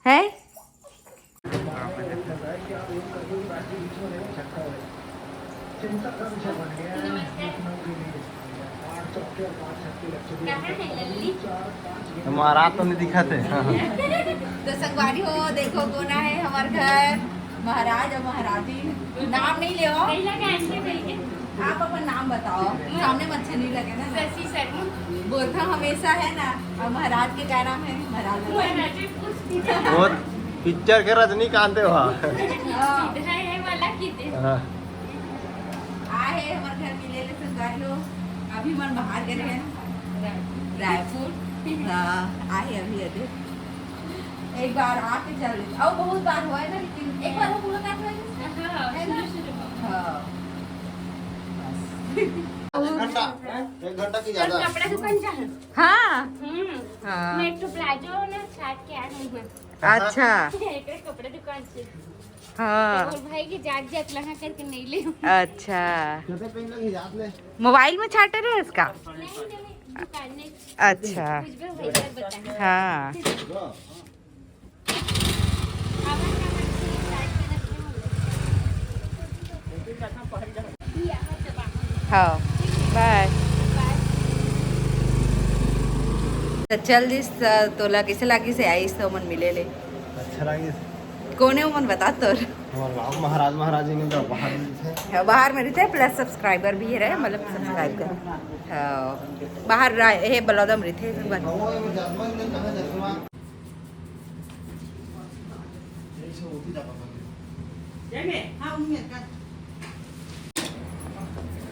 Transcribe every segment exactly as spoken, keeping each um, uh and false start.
है। महाराज तो नहीं दिखा थे। तो संगवारी हो, देखो कोन हे हमर घर, महाराज और महाराजी। नाम नहीं लेवव। आप अपन नाम बताओ, सामने मच्छर नहीं लगे ना। शशि शर्मा। बोलता हमेशा है ना। और महाराज के क्या नाम है? महाराज। वो पिक्चर के रजनीकांत हे वहाँ। हाँ। सीधा है वाला की दे। हाँ। आए हे हमर घर मिले ले संगवारी हो। अभी मन बाहर गए हैं रायपुर। हाँ, आए हे अभी अभी। एक बार आके चल देते। और बहुत बार हुआ है ना, लेकिन एक बार वो मुलाकात हुआ है। हाँ, है ना? शुरू, शुरू में। हाँ। एक घंटा, एक घंटा की ज्यादा। कपड़ा दुकान जा। हाँ। हम्म। हाँ। मैं एक ठो प्लाजो ना छाट के आ गई हूँ। अच्छा। एक कपड़ा दुकान से। हाँ। और भाई के जात जात लहा करके नहीं ले। अच्छा। जूते पहन लो कि जात ले। मोबाइल में छाटे रहे इसका? नहीं, नहीं, दुकान नहीं। अच्छा। कुछ भी भाई साहब बताएं। हाँ। हाँ, बाय। तो चल दिस, तोला कैसे लागिस हे आइस तो मन मिले ले? अच्छा लागिस। कोन हे ओमन बता तोर? हमर गाँव महाराज महाराजी में तो बाहर में रहिथे। हाँ, बाहर में रहिथे, प्लस सब्सक्राइबर भी हे, मतलब सब्सक्राइब कर। हाँ, बाहर रा-, हे बलौदा में रहिथे, एक बार।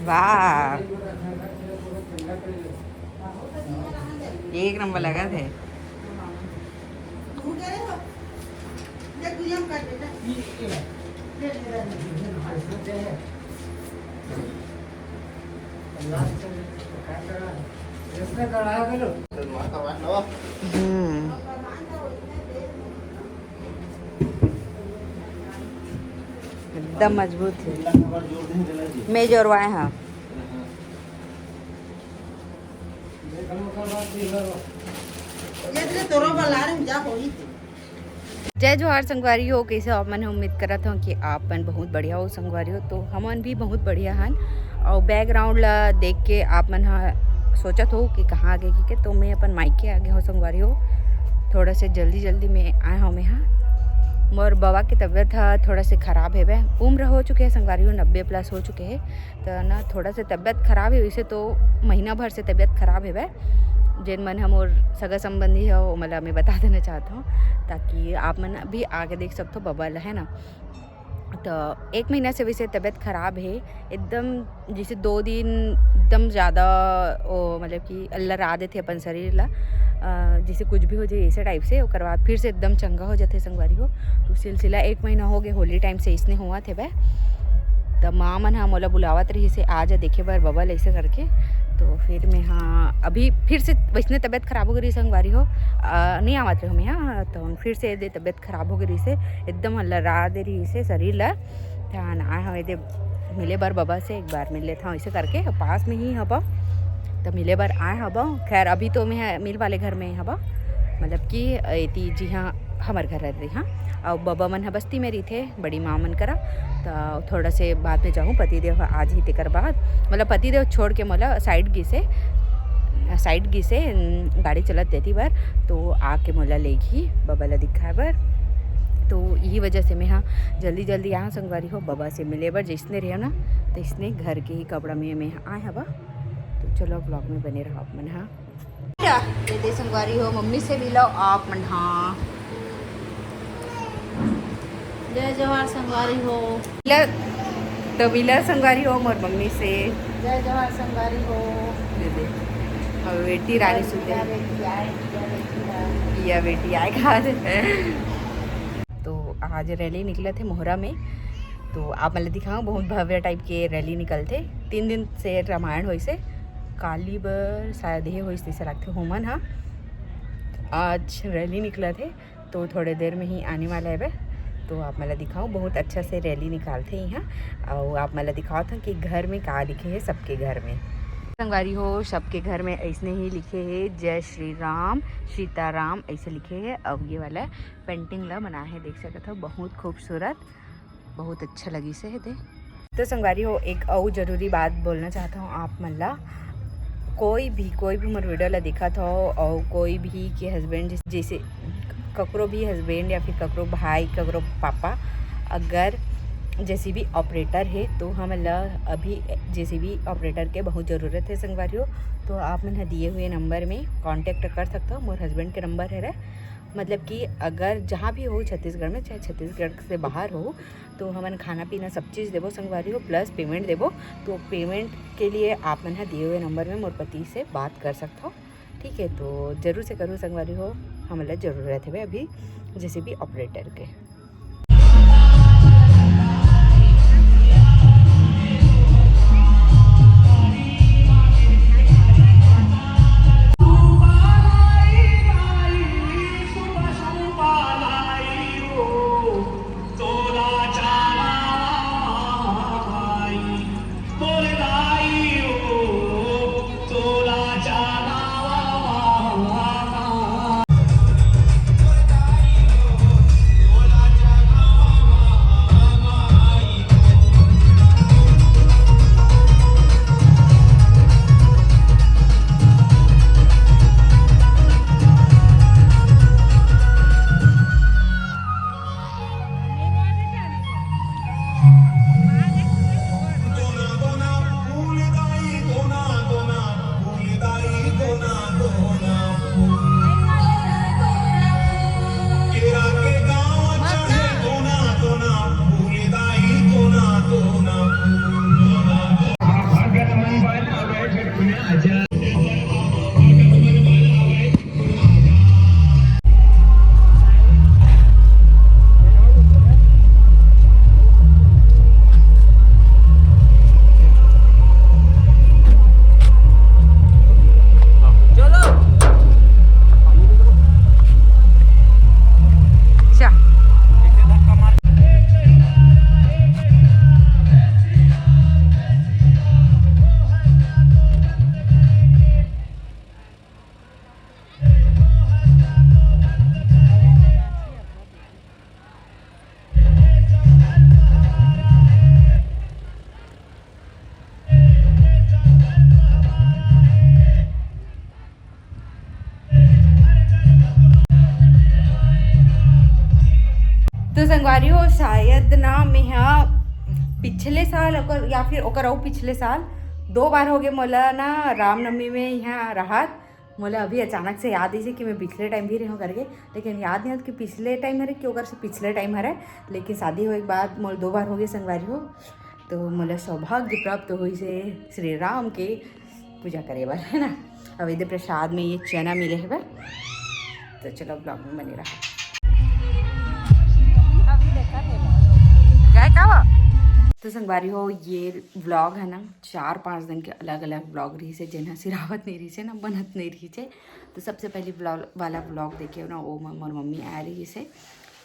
वाह, एक नंबर लगथे। हम्म। एकदम मजबूत हे। मैं जोरवाए हाँ। जय जोहार संगवारी हो, कैसे हो आप मन? उम्मीद करत हो कि आप मन बहुत बढ़िया हो संगवारी हो। तो हमन भी बहुत बढ़िया हन। और बैकग्राउंड ला देख के आप मन हा सोचत हो कि कहाँ आ गे, कि तो मैं अपन मायके आ गे हो संगवारी हो। थोड़ा से जल्दी जल्दी में आए हो मैं हा। मोर बाबा की तबीयत हा थोड़ा से खराब हेबे, उम्र हो चुके हे संगवारी हो, नब्बे प्लस हो चुके हे। तो ना थोड़ा से तबीयत खराब हे, वैसे तो महीना भर से तबीयत खराब हेबे। जेन मन हा मोर सगा संबंधी हो, ओमन ला मैं बता देना चाहत हूँ, ताकि आप मन भी आके देख सकते हो बाबा ला, है ना। तो एक महीना से वैसे तबीयत खराब हे एकदम, जैसे दो दिन एकदम ज़्यादा, ओ, मतलब कि अल्लरा देथे अपन शरीर ला, अ, जैसे कुछ भी हो जाए ऐसे टाइप से, ओकर बाद फिर से एकदम चंगा हो जाथे संगवारी हो। तो सिलसिला एक महीना हो गए, होली टाइम से इसने हुआ थे बे। तब माँ मन हा मोला बुलावत रहिस हे, "आ जा देखे बर बबल," ऐसे करके। तो फिर मैं हा अभी फिर से वैसने तबीयत खराब हो गई रही संगवारी हो, अ, नहीं आवत रहे मैं हा, तो फिर से दे तबीयत खराब हो गई रहिस हे, एकदम हल्ला दे रहिस हे शरीर ला। त आए हवे दे मिले बर बबा से, एक बार मिल लेत हव, ऐसे करके पास में ही हबा, त मिले बर आए हबा। खैर अभी तो मैं मिल वाले घर में हबा, मतलब कि एती जी हाँ हमर घर रह रही हाँ, और बबा मन ह बस्ती में रहिथे बड़ी माँ मन करा। त थोड़ा से बाद में जाहूँ, पतिदेव ह आ जही तेकर बाद, मतलब पतिदेव छोड़ के मोला साइड गिसे, साइड गिसे, न, गाड़ी चलत देती बर, तो आके मोला लेगी बबा ला दिखाए बर। तो यही वजह से मैं हा जल्दी जल्दी आया संगवारी हो, बबा से मिले बर। जैसने रहे ना, तैसने घर के ही कपड़ा में मैं आए हवा। तो चलो vlog में बने रहो आप मन हा। ये दे संगवारी हो, मम्मी से मिलो आप मन हा। जय जोहार संगवारी हो। मिला, तो मिला संगवारी हो मोर मम्मी से। जय जोहार संगवारी हो। दे दे। और बेटी रानी सुते। बेटी आए, बेटी आए। पिया बेटी आए खा दे। तो आज रैली निकलत हे मोहरा में, तो आप मन ल दिखाऊँ, बहुत भव्य टाइप के रैली निकलथे। तीन दिन से रामायण होइस हे, काली बर शायद ये होइस तैसे लगथे होमन ह। आज रैली निकलत हे, तो थोड़े देर में ही आने वाला हे बे, तो आप मन ल दिखाऊँ, बहुत अच्छा से रैली निकालथे यहाँ। और आप मन ल दिखावत हूँ कि घर में का लिखे हे, सबके घर में। संगवारी हो, सबके घर में ऐसने ही लिखे हे, "जय श्री राम, सीताराम", ऐसे लिखे हे। अब ये वाला पेंटिंग ला बना हे, देख सकत हो, बहुत खूबसूरत, बहुत अच्छा लगिस हे दे। तो संगवारी हो, एक अउ जरूरी बात बोलना चाहता हूँ आप मन ला। कोई भी, कोई भी मोर वीडियो ला देखत हो और कोई भी के हस्बैंड जैसे, जैसे ककरो भी हस्बैंड या फिर ककरो भाई, ककरो पापा अगर जेसीबी ऑपरेटर हे, तो हमन ला अभी जेसीबी ऑपरेटर के बहुत ज़रूरत हे संगवारी हो। तो आप मन ह दिए हुए नंबर में कॉन्टैक्ट कर सकते हो। मोर हस्बैंड के नंबर हरे, मतलब कि अगर जहाँ भी हो छत्तीसगढ़ में, चाहे छत्तीसगढ़ से बाहर हो, तो हमन खाना पीना सब चीज़ देबो संगवारी हो, प्लस पेमेंट देबो। तो पेमेंट के लिए आप मन ह दिए हुए नंबर में मोर पति से बात कर सकते हो, ठीक है? तो जरूर से करू संगवारी हो, हमन ला जरूरत हवे अभी जेसीबी ऑपरेटर के। तो संगवारी हो, शायद ना, मैं हा पिछले साल ओकर या फिर ओकर अउ पिछले साल दो बार हो गए मोला ना रामनवमी में यहाँ रहत। मोला अभी अचानक से याद आइसे कि मैं पिछले टाइम भी रहे हूँ करके, लेकिन याद नहीं होता कि पिछले टाइम हरे कि ओकर से पिछले टाइम हरे। लेकिन शादी होए के बाद मोला दो बार हो गए संगवारी हो, तो मोला सौभाग्य प्राप्त होइसे श्री राम के पूजा करे बर, है ना। अब इधर प्रसाद में ये चना मिले हवे, तो चलो ब्लॉग में बने रहा। जय का बा? तो संगवारी हो, ये ब्लॉग है ना, चार पाँच दिन के अलग अलग ब्लॉग रहिसे, जेन ह सिरावत नहीं रहिसे ना, बनत नहीं रहिसे। तो सबसे पहली ब्लॉग वाला ब्लॉग देखे हो ना, वो म-, मोर मम्मी आए रहिसे।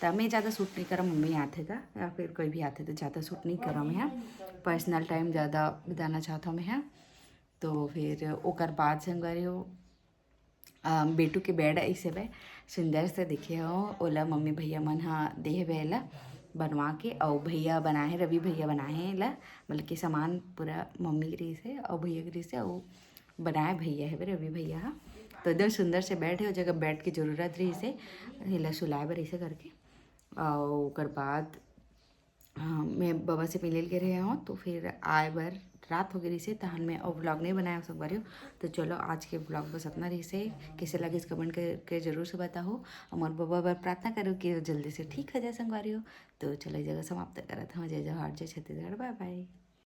त मैं ज़्यादा शूट नहीं करा, मम्मी आथे त या फिर कोई भी आथे त ज़्यादा शूट नहीं करा मैं, पर्सनल टाइम ज़्यादा बिताना चाहता हूँ मैं। तो फिर ओकर बाद संगवारी हो, अ, बेटू के बेड ऐसे बे सुंदर से दिखे हो, ओला मम्मी भैया मन ह दे हवे एला बनवा के, अउ भैया बनाए हे, रवि भैया बनाए हे एला, बल्कि सामान पूरा मम्मी के रहिस हे अउ भैया के रहिस हे, अउ बनाए भैया हे रवि भैया ह। तो एकदम सुंदर से बेड हे, ओ जगह बेड के जरूरत रहिस हे, एला सुलाए बर ऐसे करके। अउ ओकर बाद हाँ, मैं बबा से मिले ल गे रहे हूँ, तो फिर आए बर रात हो गई रहिसे, तहन मैं अउ ब्लॉग नहीं बनाया संगवारी हो। तो चलो, आज के ब्लॉग बस इतना रहिसे। कैसे लगिस कमेंट करके जरूर से बताओ, और मोर बबा बर प्रार्थना करो कि वो जल्दी से ठीक हो जाए संगवारी हो। तो चलो, ये जगह समाप्त करत हूँ। जय जोहार, जय छत्तीसगढ़, बाय बाय।